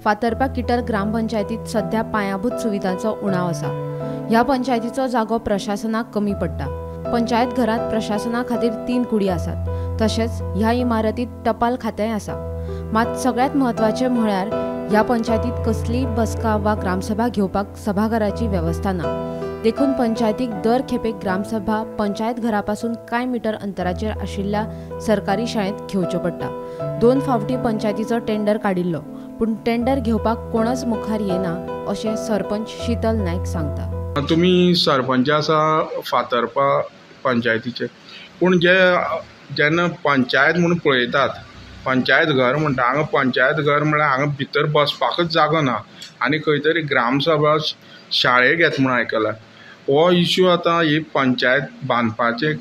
Fatorpa kettle ग्रामपंचायतीत सध्या पायाभूत सुविधांचो उणाव आसा. ह्या पंचायतीचो जागो प्रशासनाक कमी पडटा. पंचायत घरांत प्रशासना खातीर 3 कुडी आसात. तशेंच ह्या इमारतीत टपाल खातेंय आसा. मात सगळ्यांत म्हत्वाचें म्हळ्यार ह्या पंचायतीत कसलीय बसका वा ग्रामसभा घेवपाक सभाघराची वेवस्था ना. देखून पंचायतीक दर खेपेक ग्रामसभा पंचायत घरापासून कांय मिटर अंतराचेर आशिल्ल्या सरकारी शाळेंत घेवच्यो पडटा. 2 फावटी पंचायतीचो टेंडर काडिल्लो, पूण टेंडर घेवपाक कोणच मुखार येना अशें सरपंच शीतल नायक सांगता. तुमी सरपंच आसा फातर्पा पंचायतीचे, पूण जे जेन्ना पंचायत म्हणून पळयतात, पंचायत घर म्हणटा, हांगा पंचायत घर म्हळ्यार हांगा भितर बसपाकच जागो ना आनी खंय तरी ग्रामसभा शाळे घेत म्हणून आयकला. हो इश्यू आतां ही पंचायत बांदपाचें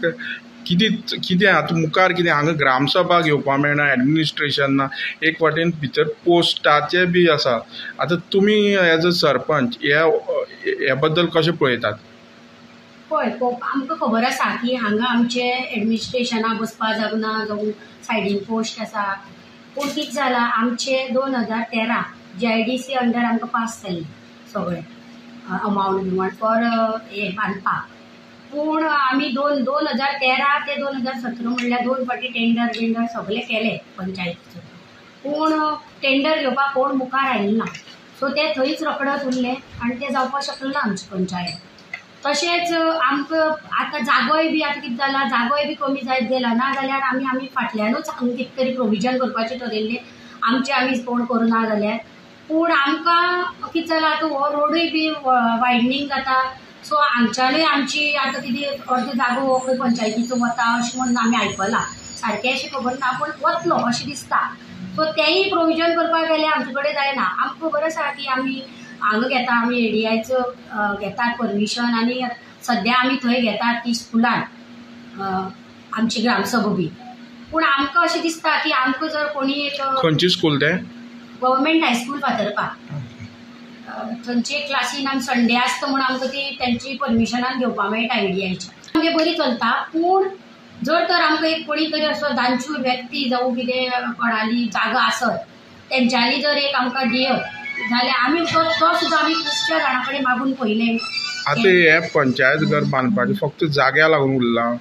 कितें कितें आतां मुखार कितें हांगा ग्रामसभा घेवपाक मेळना, एडमिनिस्ट्रेशन ना, एक वाटेन भितर पोस्टाचे बी आसा. आतां तुमी एज अ सरपंच ह्या बद्दल कशें पळयतात? पळय, आमकां खबर आसा की हांगा आमचे एडमिनिस्ट्रेशना बसपाक जागो ना, जावं सायडीन पोस्ट आसा. पूण कितें जालां, आमचे 2013 GIDC under आमकां पास जाल्लें सगळें अमावंट बिमावंट फॉर हें बांदपाक. पूण आमी 2013 ते 2017 म्हणल्यार 2 फावटी टेंडर बिंडर सगळें केलें पंचायतीचो. पूण टेंडर घेवपाक कोण मुखार आयले ना, सो ते थंयच रखडत उरलें आनी तें जावपाक शकलें ना आमची पंचायत. तशेंच आमकां आतां जागोय बी आतां कितें जाला, जागोय बी कमी जायत गेला. ना जाल्यार आमी फाटल्यानूच हांगा कितें तरी प्रोविजन करपाचें ठरयल्लें आमचें आमी कोण करुना जाल्यार. पूण आमकां कितें जालां, आतां हो रोडूय बी वायडनींग जाता, सो हांगच्यानूय आमची आतां कितें अर्दो जागो खंय पंचायतीचो वता अशें म्हणून आमी आयकलां. सारकें अशें खबर ना, पूण वतलो अशें दिसता. सो तेंय प्रोविजन करपाक गेल्यार आमचे कडेन जायना. आमकां खबर आसा की आमी हांगा घेता, आमी ADIचो घेतात परमिशन आनी सद्या आमी थंय घेतात ती स्कुलान आमची ग्रामसभा बी. पूण आमकां अशें दिसता की आमकां जर कोणी एक खंयची स्कूल तें? Government high school Fatorpa. थंयचे क्लासीन आमी संडे आसता म्हूण आमकां ती तेंची परमिशनान घेवपाक मेळटा ADIची. आमगे बरी चलता, पूण जर तर आमकां एक कोणी तरी असो दानशूर व्यक्ती जावं कितें कोणाली जागा आसत तेंच्यांनी जर एक आमकां दियत जाल्यार आमी तो सुद्दां आमी खुबश्या जाणां कडेन मागून पळयलें. आतां हें पंचायत घर बांदपाचें फक्त जाग्या लागून उरलां,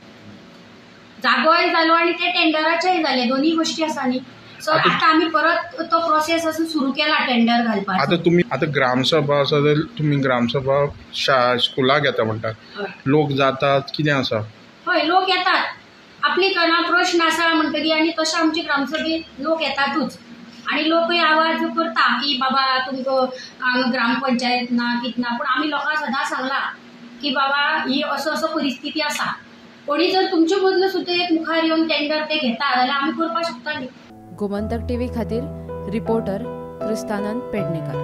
जागोय जालो आनी ते टेंडराचेय जाले, दोनूय गोश्टी आसा न्ही. सो आतां आमी परत तो प्रोसेस असो सुरू केला टेंडर घालपाक. आतां तुमी आतां ग्रामसभा आसा जाल्यार तुमी ग्रामसभा स्कुलाक घेता म्हणटात, लोक जातात कितें आसा? हय, लोक येतात. आपली कणा प्रश्न आसा म्हणटकीर आनी तशें आमचे ग्रामसभेत लोक येतातूच आनी लोकय आवाज करता की बाबा तुमकां हांगा ग्रामपंचायत ना कितें ना. पूण आमी लोकांक सदां सांगलां की बाबा ही असो असो परिस्थिती आसा, कोणी जर तुमचे बदलो सुद्दां एक मुखार येवन टेंडर ते घेता जाल्यार आमी करपाक शकता न्ही. गोमंतक टीव्ही खातीर रिपोर्टर क्रिस्तानंद पेडणेकर.